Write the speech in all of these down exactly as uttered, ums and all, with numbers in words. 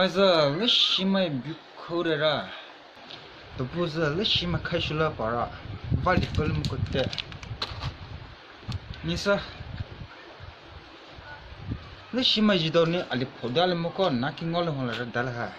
Aza leshimai bukho rera. Topu za leshimai khaishu la para. Vali pelu mukote. Nisa. Leshimai jidao ni ali phoda le moko naki ngole hon la dala ha.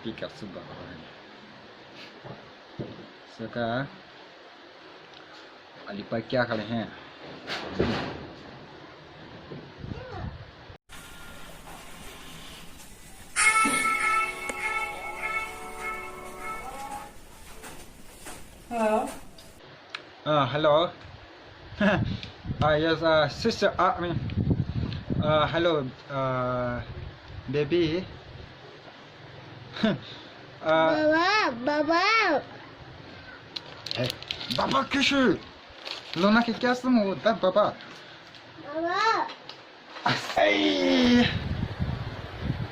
Pick up suba. Saka alipa kya khale hain. Hello. Uh, hello. Uh, yes, uh, sister, uh, I mean, uh, hello, uh, baby. Uh, Baba, Baba. Hey, Baba kishi. Lona ke kya sumo da Baba. Baba. Hey.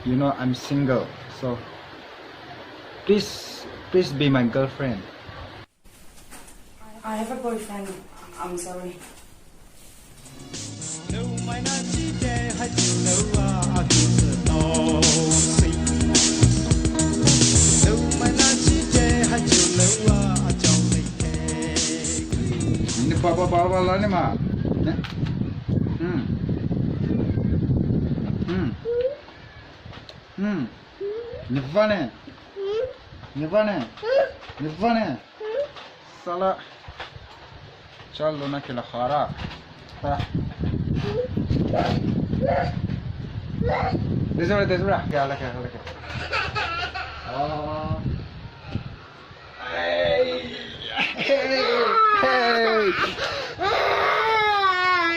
You know I'm single, so please, please be my girlfriend. I have a boyfriend. I'm sorry. Ni papa papa la ni ma. Ne? Hmm. Hmm. Hmm. Ni vane. Ni vane. Ni vane. Sala. Chalo na kila khara. Ta. Desura, desura. Ya, lake, lake. Oh. Hey. Hey. Hey.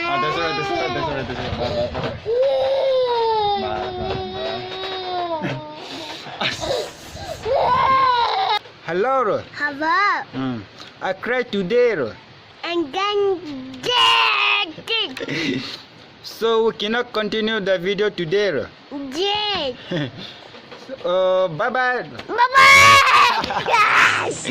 Ah, desura, desura, desura, desura. Bye, bye, bye. Bye, bye, bye. Hello, ro. Hello. Hmm. I cry today, ro. And then dead. So we cannot continue the video today, ro. Dead. Uh, bye bye. Bye bye. Yes.